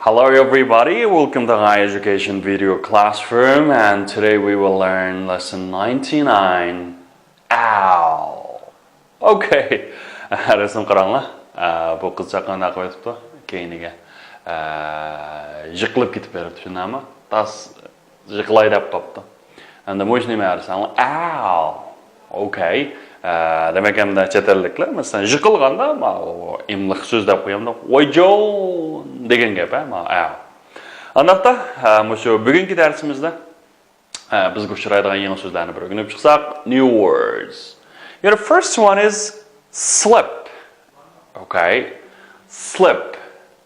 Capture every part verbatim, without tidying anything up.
Hello everybody, welcome to High Education Video Classroom, and today we will learn lesson ninety-nine. Ow. Okay. رەسىم قاراڭلار. ئە، بۇ قىزچاق قانداق قىلىۋېتىپتۇ؟ كەينىگە، ئە، يىقىلىپ كېتىپ بېرىپتۇ، شۇنداقمۇ؟ تاس يىقىلاي دەپ قاپتۇ. ئەمدى مۇشۇ نېمە دېسەڭلار؟ ئاۋ. ئوكەي. ئە، دېمەك، ئەمدى چەت ئەللىكلەر، مەسىلەن، يىقىلغاندا، ماۋۇ ئىملىق سۆز دەپ قويامدا، ۋايجان دېگەن گەپ، ھە، ماۋۇ ئاۋ. ئانداقتا، ئە، مۇشۇ بۈگۈنكى دەرسىمىزدە، ئە، بىزگە ئۇچرايدىغان يېڭى سۆزلەرنى بىر ئۆگىنىپ چىقساق، new words. Your first one is slip. Okay. Slip.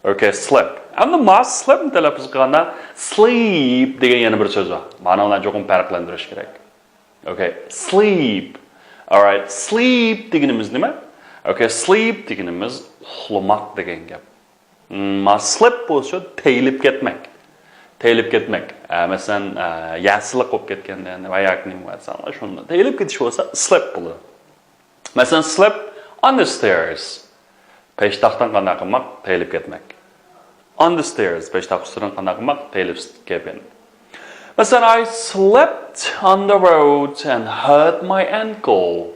Okay, slip. ئەمدى ما slip نى تەلەپپۇز قىلغاندا، sleep دېگەن يەنە بىر سۆز بار. مانا بىلەن چوقۇم پەرقلەندۈرۈش كېرەك. Okay, sleep. Alright, sleep دېگىنىمىز نېمە؟ Okay, sleep دېگىنىمىز ئۇخلىماق دېگەن گەپ. ما slip بولسا تېيىلىپ كەتمەك. تېيىلىپ كەتمەك. ئە، مەسىلەن، ئە، يەسلىك بولۇپ كەتكەندە ۋە ياكى نېمە دېسەڭلار، شۇنداق. تېيىلىپ كېتىش بولسا slip بولىدۇ. مەسىلەن، slip on the stairs. پېشتاختىن قانداق قىلماق؟ تېيىلىپ كەتمەك. On the stairs. پېشتاق ئۈستىدىن قانداق قىلماق؟ تېيىلىپ كەتمەك. مەسىلەن، I slipped on the road and hurt my ankle.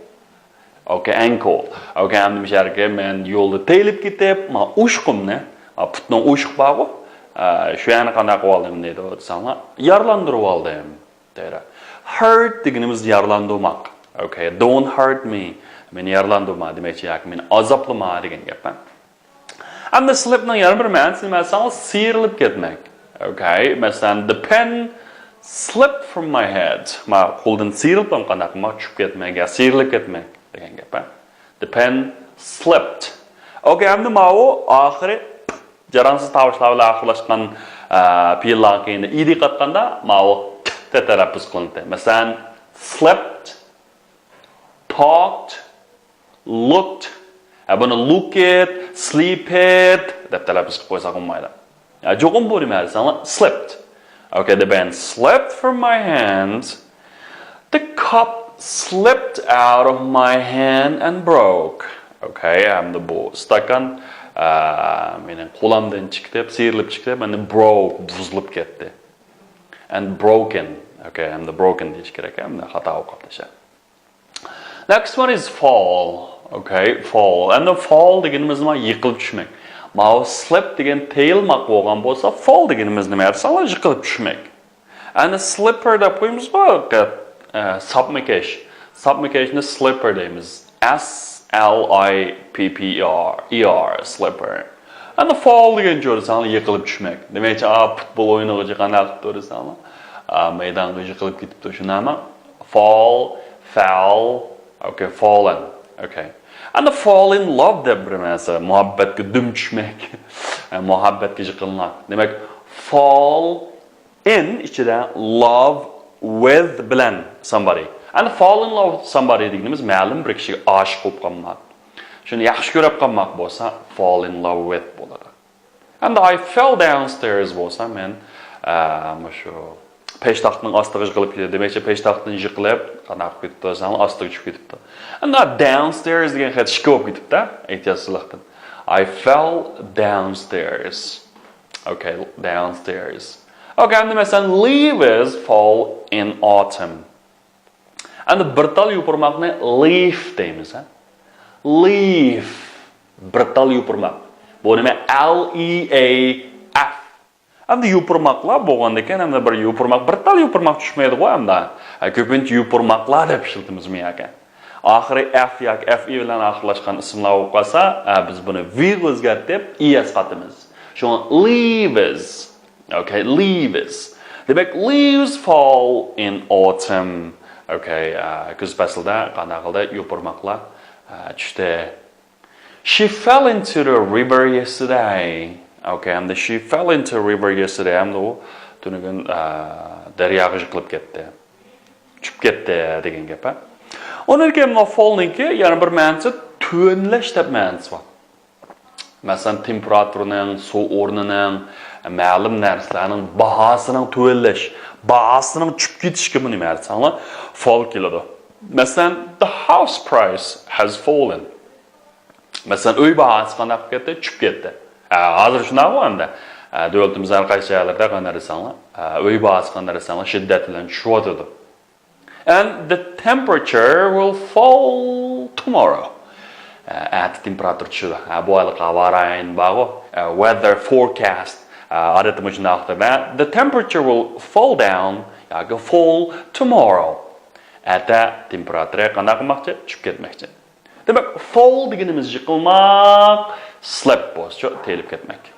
Okay, ankle. Okay, ئەمدى مۇشۇ يەرگە مەن يولدا تېيىلىپ كېتىپ، ما ئوشۇقۇمنى، ما پۇتنىڭ ئوشۇقى بارغۇ، ئە، شۇ يەرنى قانداق قىلىۋالدىم دەيدۇ دېسەڭلار، يارىلاندۇرۇۋالدىم. دەيدۇ. Hurt دېگىنىمىز يارىلاندۇرماق. Okay, don't hurt me. مېنى يارىلاندۇرما دېمەكچى ياكى مېنى ئازابلىما دېگەن گەپ، ھە؟ ئەمدى slip نىڭ يەنە بىر مەنىسى نېمە دېسەڭلار، سىيرىلىپ كەتمەك. Okay, مەسىلەن، the pen slipped from my hand. ما قولدىن سىيرىلىپ قانداق قىلماق، چۈشۈپ كەتمەك يا سىيرىلىپ كەتمەك دېگەن گەپ، ھە؟ The pen slipped. Okay, ئەمدى ماۋۇ ئاخىرى جاراڭسىز تاۋۇشلار بىلەن ئاخىرلاشقان، ئە، پېئىللارغا كېيىن ئىدى قاتقاندا ماۋۇ ت تەلەپپۇز قىلىنىدۇ. مەسىلەن، slipped، talked، looked. ئە، بۇنى looked، sleeped دەپ تەلەپپۇز قىلىپ قويساق بولمايدۇ. يا، چوقۇم بۇ نېمە دېسەڭلار، slipped. Okay, the pen slipped from my hand. The cup slipped out of my hand and broke. Okay, ئەمدى بۇ ئىستاكان، ئە، مېنىڭ قولۇمدىن چىقىپ، سىيرىلىپ چىقىپ، ئەمدى broke، بۇزۇلۇپ كەتتى. And broken. Okay, ئەمدى broken دېيىش كېرەك، ئەمدى خاتا ئوقۇپ تاشلاپ. Next one is fall. Okay, fall. ئەمدى fall دېگىنىمىز نېمە؟ يىقىلىپ چۈشمەك. ماۋۇ slip دېگەن تېيىلماق بولغان بولسا، fall دېگىنىمىز نېمە دېسەڭلار، يىقىلىپ چۈشمەك. ئەنە slipper دەپ قويىمىزغۇ، ئە، ساپمىكەش. ساپمىكەشنى slipper دەيمىز. S L I P P E R، E R، slipper. ئەنە fall دېگەن چۆرىسەڭلار يىقىلىپ چۈشمەك. دېمەكچى، ئا، پۇتبول ئوينىغۇچى قانداق قىلىپ تۇرىسەڭلار؟ ئا، مەيدانغا يىقىلىپ كېتىپتۇ، شۇنداقمۇ؟ Fall، fell، okay, fallen. Okay. ئەنە fall in love دەپ بىر نەرسە، مۇھەببەتكە دۈم چۈشمەك. مۇھەببەتكە يىقىلماق. دېمەك، fall in ئىچىدە love with بىلەن somebody. ئەنە fall in love with somebody دېگىنىمىز مەلۇم بىر كىشىگە ئاشىق بولۇپ قالماق. شۇنى ياخشى كۆرۈپ قالماق بولسا fall in love with بولىدۇ. ئەمدى I fell downstairs بولسا مەن، ئە، مۇشۇ پېشتاختىنىڭ ئاستىغا يىقىلىپ كېتىدۇ. دېمەكچى، پېشتاختىن يىقىلىپ، قانداق قىلىپ كېتىپتۇ دېسەڭلار، ئاستىغا چۈشۈپ كېتىپتۇ. ئەمدى downstairs دېگەن خەت ئىككى بولۇپ كېتىپتۇ، ئېھتىياتسىزلىقتىن. I fell downstairs. Okay, downstairs. Okay, ئەمدى مەسىلەن، leaves fall in autumn. ئەمدى بىر تال يوپۇرماقنى leaf دەيمىز، ھە؟ Leaf، بىر تال يوپۇرماق. بۇ نېمە؟ L E A F. ئەمدى يوپۇرماقلار بولغاندىكىن، ئەمدى بىر يوپۇرماق، بىر تال يوپۇرماق چۈشمەيدىغۇ ئەمدى. ھە، كۆپىنچە يوپۇرماقلار دەپ ئىشلىتىمىزمۇ ياكى؟ ئاخىرى F ياكى F E بىلەن ئاخىرلاشقان ئىسىملار بولۇپ قالسا، ھە، بىز بۇنى V غا ئۆزگەرتىپ، E S قاتىمىز. شۇڭا leaves. Okay, leaves. دېمەك، leaves fall in autumn. Okay, ئە، كۈز پەسلىدە قانداق قىلدى؟ يوپۇرماقلار، ئە، چۈشتى. She fell into the river yesterday. Okay, ئەمدى she fell into river yesterday. ئەمدى ئۇ تۈنۈگۈن، ئە، دەرياغا يىقىلىپ كەتتى. چۈشۈپ كەتتى دېگەن گەپ، ھە. ئۇنىڭدىن كېيىن مانا fall نىڭكى يەنە بىر مەنىسى تۆۋەنلەش دەپ مەنىسى بار. مەسىلەن، تېمپېراتۇرىنىڭ، سۇ ئورنىنىڭ، مەلۇم نەرسىلەرنىڭ باھاسىنىڭ تۆۋەنلەش، باھاسىنىڭ چۈشۈپ كېتىشىگىمۇ نېمە دېسەڭلار، fall كېلىدۇ. مەسىلەن، the house price has fallen. مەسىلەن، ئۆي باھاسى قانداق بولۇپ كەتتى؟ چۈشۈپ كەتتى. ئە، ھازىر شۇنداقغۇ ئەمدى. ئە، دۆلىتىمىزنىڭ ھەر قايسى جايلىرىدا قانداق دېسەڭلار، ئە، ئۆي باھاسى قانداق دېسەڭلار شىددەت بىلەن چۈشۈۋاتىدۇ. And the temperature will fall tomorrow. ئە، ئەتە تېمپېراتۇرا چۈشىدۇ. ئە، بۇ ھېلىقى ھاۋا رايونى بارغۇ. ئە، weather forecast. ئە، ئادەتتە مۇشۇنداق دەيدۇ. The temperature will fall down ياكى fall tomorrow. ئەتە تېمپېراتۇرا قانداق قىلماقچى؟ چۈشۈپ كەتمەكچى. دېمەك، fall دېگىنىمىز يىقىلماق، slip بولسىچۇ، تېيىلىپ كەتمەك.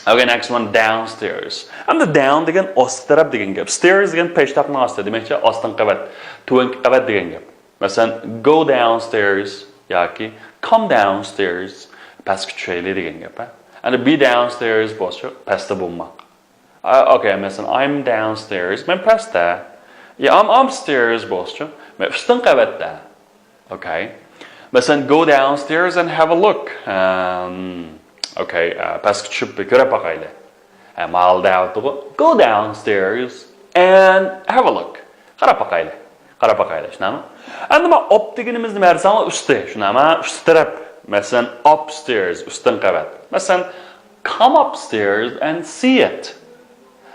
Okay, next one, downstairs. ئەمدى down دېگەن ئاستى تەرەپ دېگەن گەپ. Stairs دېگەن پەشتاقنىڭ ئاستى، دېمەكچى، ئاستىنقى قەۋەت، تۆۋەنكى قەۋەت دېگەن گەپ. مەسىلەن، go downstairs ياكى come downstairs، پەسكە چۈشەيلى دېگەن گەپ. ھە؟ ئەمدى be downstairs بولسىچۇ، پەستە بولماق. ئا، okay، مەسىلەن، I'm downstairs، مەن پەستە. يا، I'm upstairs بولسىچۇ، مەن ئۈستۈنكى قەۋەتتە. Okay. مەسىلەن، go downstairs and have a look. ئەم، okay، ئە، پەسكە چۈشۈپ بىر كۆرۈپ باقايلى. ئە، ماڭا دەۋاتىدىغۇ. Go downstairs and have a look. قاراپ باقايلى. قاراپ باقايلى، شۇنداقمۇ؟ ئەمدى مانا up دېگىنىمىز نېمە دېسەڭلار ئۈستى، شۇنداقمۇ؟ ئۈستى تەرەپ. مەسىلەن، upstairs، ئۈستۈنكى قەۋەت. مەسىلەن، come upstairs and see it.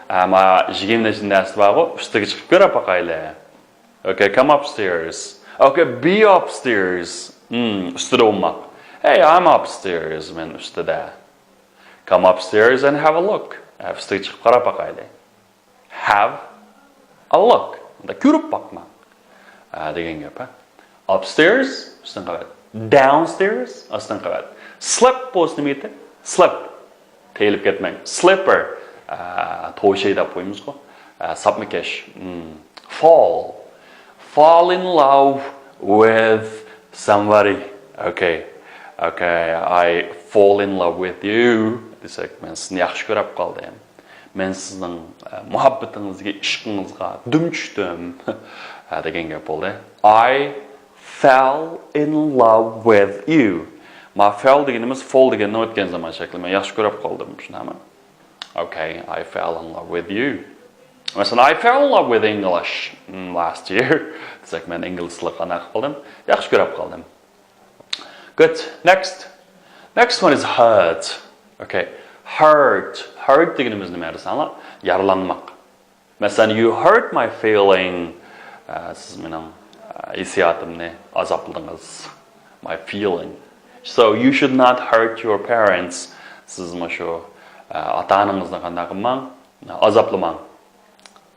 ئەمما يىگىرمە نەچچە نەرسە بارغۇ، ئۈستىگە چىقىپ كۆرۈپ باقايلى. Okay, come upstairs. Okay, be upstairs. Hmm, ئۈستىدە بولماق. Hey, I'm upstairs. مەن ئۈستىدە. Come upstairs and have a look. ئە، ئۈستىگە چىقىپ قاراپ باقايلى. Have a look. مۇندا كۆرۈپ باقماق. ئە، دېگەن گەپ، ھە. Upstairs، ئۈستۈن قەۋەت. Downstairs، ئاستىن قەۋەت. Slip بولسا نېمە ئىدى؟ Slip. تېيىلىپ كەتمەڭ. Slipper. ئە، توشەي دەپ قويىمىزغۇ. ئە، ساپمىكەش. Hmm. Fall. Fall in love with somebody. Okay. Okay. I fall in love with you. دېسەك، مەن سىزنى ياخشى كۆرۈپ قالدىم. مەن سىزنىڭ، ئە، مۇھەببىتىڭىزگە، ئىشقىڭىزغا دۈم چۈشتۈم. ھە، دېگەن گەپ بولدى. I fell in love with you. ما fell دېگىنىمىز fall دېگەننى ئۆتكەن زامان شەكلى. مەن ياخشى كۆرۈپ قالدىم، شۇنداقمۇ؟ Okay, I fell in love with you. مەسىلەن، I fell in love with English, mm, last year. دېسەك، مەن ئىنگلىز تىلىغا قانداق قىلدىم؟ ياخشى كۆرۈپ قالدىم. Good. Next. Next one is hurt. Okay. Hurt. Hurt دېگىنىمىز نېمە دېسەڭلار؟ يارىلانماق. مەسىلەن، you hurt my feeling. ئە، سىز مېنىڭ، ئە، ھېسسىياتىمنى ئازابلىدىڭىز. My feeling. So you should not hurt your parents. سىز مۇشۇ، ئە، ئاتا-ئانىڭىزنى قانداق قىلماڭ؟ ئازابلىماڭ.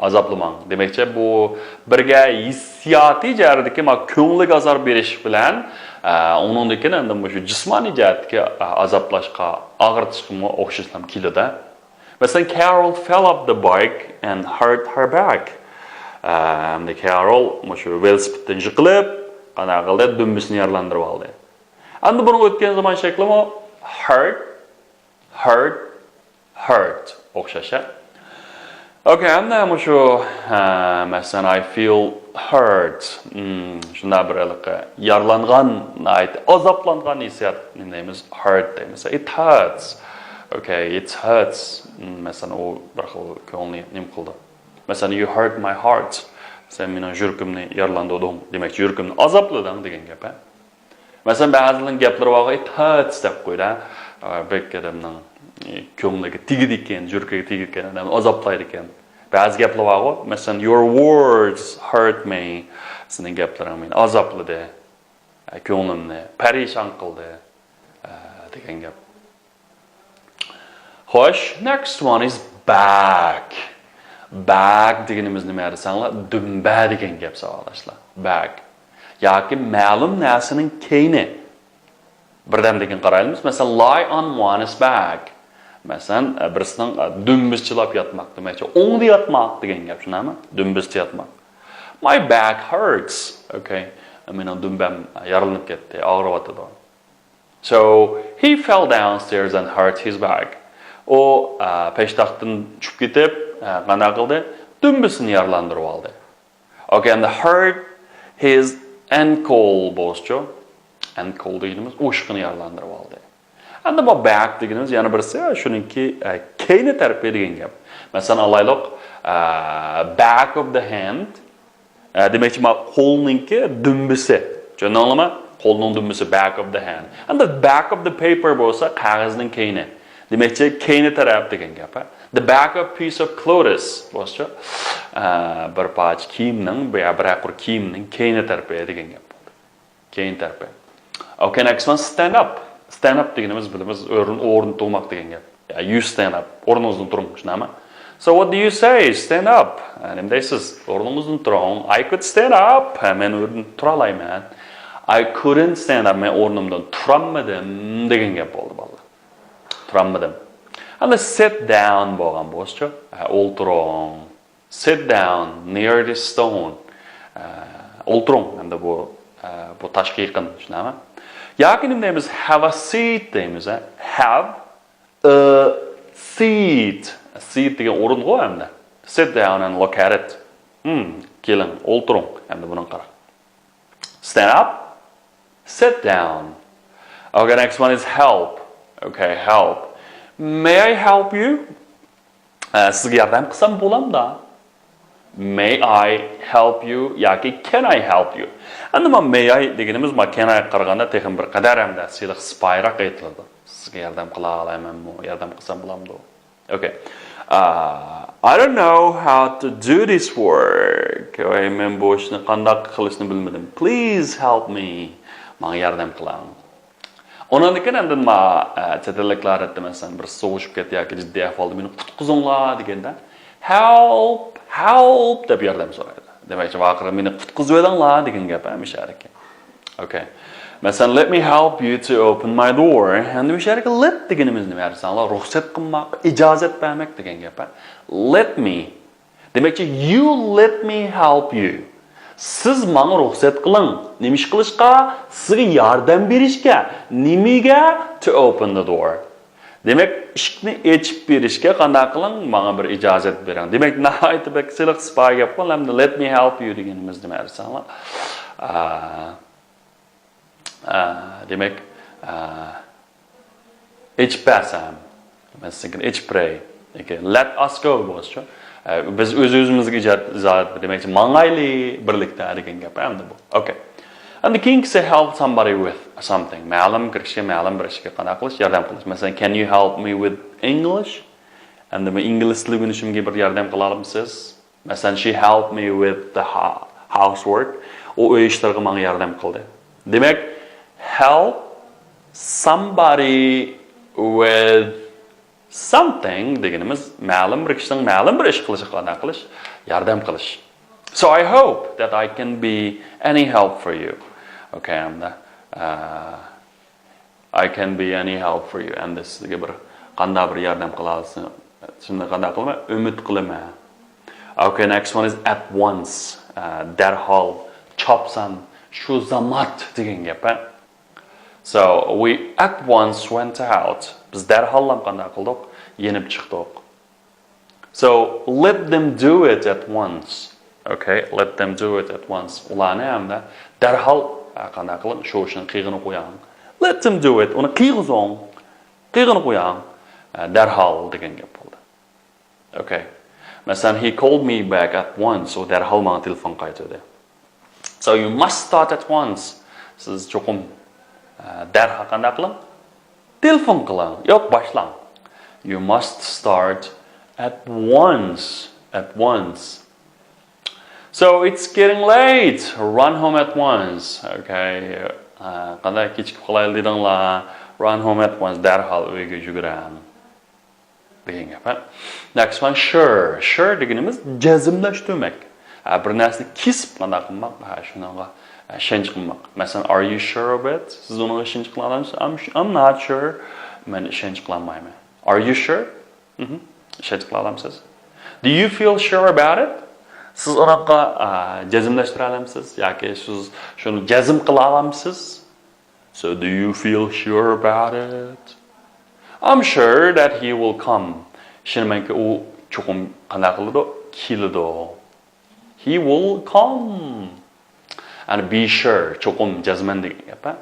ئازابلىماڭ. دېمەكچى، بۇ بىرگە ھېسسىياتىي جەھەتتىكى ما كۆڭلىگە ئازار بېرىش بىلەن، ئە، ئۇنىڭدىن كېيىن ئەمدى مۇشۇ جىسمانىي جەھەتتىكى، ئە، ئازابلاشقا، ئاغرىتىشقىمۇ ئوخشاشلا كېلىدۇ. مەسىلەن، Carol fell off the bike and hurt her back. ئە، ئەمدى كارول مۇشۇ ۋېلىسىپىتتىن يىقىلىپ، قانداق قىلدى؟ دۈمبىسىنى يارىلاندۇرۇپ ئالدى. ئەمدى بۇنىڭ ئۆتكەن زامان شەكلىمۇ hurt، hurt، hurt. ئوخشاش، ھە؟ Okay، ئەمدى مۇشۇ، ھە، مەسىلەن، I feel hurt. Hmm، شۇنداق بىر ھېلىقى يارىلانغان، ناھايىتى ئازابلانغان ھېسسىيات، نېمە دەيمىز؟ Hurt دەيمىز. It hurts. Okay, it hurts. Hmm، مەسىلەن، ئۇ بىر خىل كۆڭلىنى نېمە قىلدى؟ مەسىلەن، you hurt my heart. سەن مېنىڭ يۈرىكىمنى يارىلاندۇردۇڭ. دېمەكچى، يۈرىكىمنى ئازابلىدىڭ دېگەن گەپ، ھە؟ مەسىلەن، بەزىلەرنىڭ گەپلىرى بارغۇ، it hurts دەپ قويىدۇ، ھە؟ ئە، بەك ئادەمنىڭ، ئە، كۆڭلىگە تېگىدىكەن، يۈرىكىگە تېگىدىكەن، ئادەمنى ئازابلايدىكەن. بەزى گەپلەر بارغۇ، مەسىلەن، your words hurt me. سېنىڭ گەپلىرىڭ مېنى ئازابلىدى. ئە، كۆڭلۈمنى پەرىشان قىلدى. ئە، دېگەن گەپ. خوش، next one is back. Back دېگىنىمىز نېمە دېسەڭلار، دۈمبە دېگەن گەپ، ساۋاقداشلار. Back. ياكى مەلۇم نەرسىنىڭ كەينى. بىردەمدىن كېيىن قارايلىمىز. مەسىلەن، lie on one's back. مەسىلەن، بىرسىنىڭ دۈمبىسىچىلاپ ياتماق دېمەكچى. ئوڭدا ياتماق دېگەن گەپ، شۇنداقمۇ؟ دۈمبىسىچە ياتماق. My back hurts. Okay. مېنىڭ دۈمبەم يارىلىنىپ كەتتى، ئاغرىۋاتىدۇ. So, he fell downstairs and hurt his back. ئۇ، ئە، پەشتاقتىن چۈشۈپ كېتىپ، ئە، قانداق قىلدى؟ دۈمبىسىنى يارىلاندۇرۇپ ئالدى. Okay, and hurt his ankle بولسىچۇ؟ Ankle دېگىنىمىز ئوشۇقىنى يارىلاندۇرۇپ ئالدى. ئەمدى بۇ back دېگىنىمىز يەنە بىرسى، شۇنىڭكى، ئە، كەينى تەرىپى دېگەن گەپ. مەسىلەن، ئالايلۇق، ئە، back of the hand. ئە، دېمەكچى، ما قولنىڭكى دۈمبىسى. چۈشەندىڭلارمۇ؟ قولنىڭ دۈمبىسى، back of the hand. ئەمدى back of the paper بولسا قەغەزنىڭ كەينى. دېمەكچى، كەينى تەرەپ دېگەن گەپ. The back of piece of clothes بولسىچۇ، ئە، بىر پارچە كىيىمنىڭ، بىر، بىرەر قۇر كىيىمنىڭ كەينى تەرىپى دېگەن گەپ بولدى. كەينى تەرىپى. Okay, next one, stand up. Stand up دېگىنىمىز بىلىمىز، ئورۇن، ئورۇن تۇرماق دېگەن گەپ. Yeah, you stand up. ئورنىڭىزدىن تۇرۇڭ، شۇنداقمۇ؟ So what do you say? Stand up. نېمە دەيسىز؟ ئورنىڭىزدىن تۇرۇڭ. I could stand up. مەن ئورنۇمدىن تۇرالايمەن. I couldn't stand up. مەن ئورنۇمدىن تۇرالمىدىم دېگەن گەپ بولدى، بالىلار. تۇرالمىدىم. ئەمدى sit down بولغان بولسىچۇ؟ ھە، ئولتۇرۇڭ. Sit down near this stone. ئە، ئولتۇرۇڭ. ئەمدى بۇ، ئە، بۇ تاشقا يېقىن، شۇنداقمۇ؟ ياكى نېمە دەيمىز؟ Have a seat دەيمىز، ھە؟ Have a seat. Seat دېگەن ئورۇنغۇ ئەمدى. Sit down and look at it. Hmm, كېلىڭ، ئولتۇرۇڭ. ئەمدى بۇنىڭغا قاراڭ. Stand up. Sit down. Okay, next one is help. Okay, help. May I help you? ئە، سىزگە ياردەم قىلسام بولامدا؟ May I help you ياكى can I help you? ئەمدى ما may I دېگىنىمىز ما can I قارىغاندا تېخىمۇ بىر قەدەر ھەمدە سىلىق سىپايىراق ئېيتىلىدۇ. سىزگە ياردەم قىلالايمەنمۇ؟ ياردەم قىلسام بولامدۇ؟ Okay. Uh, I don't know how to do this work. ۋاي، مەن بۇ ئىشنى قانداق قىلىشنى بىلمىدىم. Please help me. ماڭا ياردەم قىلىڭ. ئۇنىڭدىن كېيىن ئاندىن ما، ئە، چەت ئەللىكلەر ئادەتتە، مەسىلەن، بىر سوغۇشۇپ كەتتى ياكى جىددىي ئەھۋالدا مېنى قۇتقۇزۇڭلار دېگەندە، help, help دەپ ياردەم سورايدۇ. دېمەكچى، ۋاقىرغا مېنى قۇتقۇزۇۋېلىڭلار دېگەن گەپ ھەم ئىشارەتكە. Okay. مەسىلەن، let me help you to open my door. ئەمدى بۇ يەردىكى let دېگىنىمىز نېمە دېسەڭلار، رۇخسەت قىلماق، ئىجازەت بەرمەك دېگەن گەپ. Let me. دېمەكچى، you let me help you. سىز ماڭا رۇخسەت قىلىڭ. نېمە ئىش قىلىشقا؟ سىزگە ياردەم بېرىشكە. نېمىگە؟ To open the door. دېمەك، ئىشىكنى ئېچىپ بېرىشكە قانداق قىلىڭ؟ ماڭا بىر ئىجازەت بېرىڭ. دېمەك، ناھايىتى بەك سىلىق سىپايى گەپ قىلىڭ. ئەمدى let me help you دېگىنىمىز نېمە دېسەڭلار؟ ئا، ئا، دېمەك، ئا، ئېچىپ بەرسەم، مەن سىزنىڭكىنى ئېچىپ بېرەي. ياكى let us go بولسىچۇ. ئا، بىز ئۆز-ئۆزىمىزگە ئىجا-، ئىجازەت بېرىمىز، ماڭايلى بىرلىكتە دېگەن گەپ ئەمدى بۇ. Okay. ئەمدى كېيىنكىسى help somebody with something. مەلۇم بىر كىشىگە مەلۇم بىر ئىشكە قانداق قىلىش، ياردەم قىلىش. مەسىلەن، can you help me with English? ئەمدى مەن ئىنگلىز تىلى ئۆگىنىشىمگە بىر ياردەم قىلالمىسىز؟ مەسىلەن، she helped me with the ho-, housework. ئۇ ئۆي ئىشلىرىغا ماڭا ياردەم قىلدى. دېمەك، help somebody with something دېگىنىمىز مەلۇم بىر كىشىنىڭ مەلۇم بىر ئىش قىلىشىغا قانداق قىلىش؟ ياردەم قىلىش. So I hope that I can be any help for you. Okay, ئەمدى، ئە، I can be any help for you. ئەمدى سىزگە بىر قانداق بىر ياردەم قىلالىسىڭىز، شۇنداق قانداق قىلىمەن؟ ئۈمىد قىلىمەن. Okay, next one is at once. ئە، دەرھال، چاپسان، شۇ زامات دېگەن گەپ، ھە؟ So we at once went out. بىز دەرھاللام قانداق قىلدۇق؟ يېنىپ چىقتۇق. So let them do it at once. Okay, let them do it at once. ئۇلارنى ھەمدە دەرھال، ھە، قانداق قىلىڭ، شۇ ئىشنى قىلغىنى قويۇڭ. Let them do it. ئۇنى قىلغۇزۇڭ. قىلغىنى قويۇڭ. ھە، دەرھال دېگەن گەپ بولدى. Okay. مەسىلەن، he called me back at once. ئۇ دەرھال ماڭا تېلېفون قايتۇردى. So you must start at once. سىز چوقۇم، ئە، دەرھال قانداق قىلىڭ؟ تېلېفون قىلىڭ. ياق، باشلاڭ. You must start at once. At once. So it's getting late. Run home at once. Okay. ئە، قانداق كېچىكىپ قالايلى دېدىڭلار؟ Run home at once. دەرھال ئۆيگە يۈگۈرۈڭ. دېگەن گەپ، ھە؟ Next one, sure. Sure دېگىنىمىز جەزملەشتۈرمەك. ھە، بىر نەرسىنى كېسىپ قانداق قىلماق، ھە، شۇنىڭغا، ھە، ئىشەنچ قىلماق. مەسىلەن، are you sure of it? سىز ئۇنىڭغا ئىشەنچ قىلالامسىز؟ I'm, I'm not sure. مەن ئىشەنچ قىلالمايمەن. Are you sure? مهم. ئىشەنچ قىلالامسىز؟ Do you feel sure about it? سىز ئۇنىڭغا، ئە، جەزملەشتۈرەلەمسىز؟ ياكى سىز شۇنى جەزم قىلالامسىز؟ So do you feel sure about it? I'm sure that he will come. ئىشىنىمەنكى، ئۇ چوقۇم قانداق قىلىدۇ؟ كېلىدۇ. He will come. And be sure، چوقۇم، جەزمەن دېگەن گەپ، ھە؟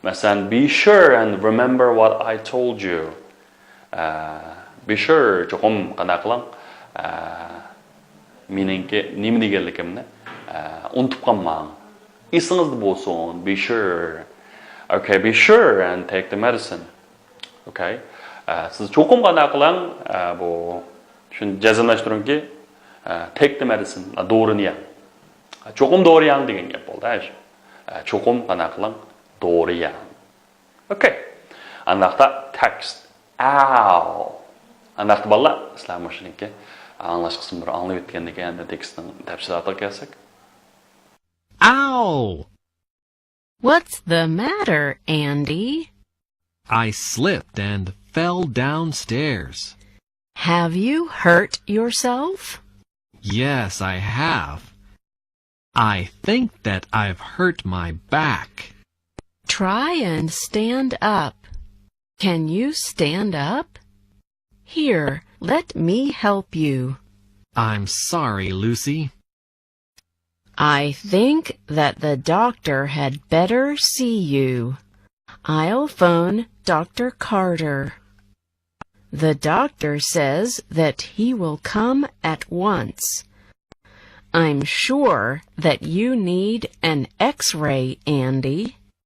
مەسىلەن، be sure and remember what I told you. ئە، be sure، چوقۇم قانداق قىلىڭ؟ ئە، مېنىڭكى نېمە دېگەنلىكىمنى، ئە، ئۇنتۇپ قالماڭ. ئېسىڭىزدە بولسۇن، be sure. Okay, be sure and take the medicine. Okay. ئە، سىز چوقۇم قانداق قىلىڭ، ئە، بۇ، شۇنى جەزملەشتۈرۈڭكى، ئە، take the medicine، ئە، دورىنى يەڭ. ئە، چوقۇم دورا يەڭ دېگەن گەپ بولدى، ئە، شۇ. ئە، چوقۇم قانداق قىلىڭ، دورا يەڭ. ئوكەي. ئانداقتا تېكىست. ئاۋ. ئانداقتا بالىلار، سىلەر مۇشۇنىڭكى ئاڭلاش قىسمىنى بىر ئاڭلاپ ئۆتكەندىن كېيىن، ئەمدى تېكىستنىڭ تەپسىلاتىغا كەلسەك. Ow! What's the matter, Andy? I slipped and fell downstairs. Have you hurt yourself? Yes, I have. I think that I've hurt my back. Try and stand up. Can you stand up? Here, let me help you. I'm sorry, Lucy. I think that the doctor had better see you. I'll phone Doctor Carter. The doctor says that he will come at once. I'm sure that you need an X-ray, Andy.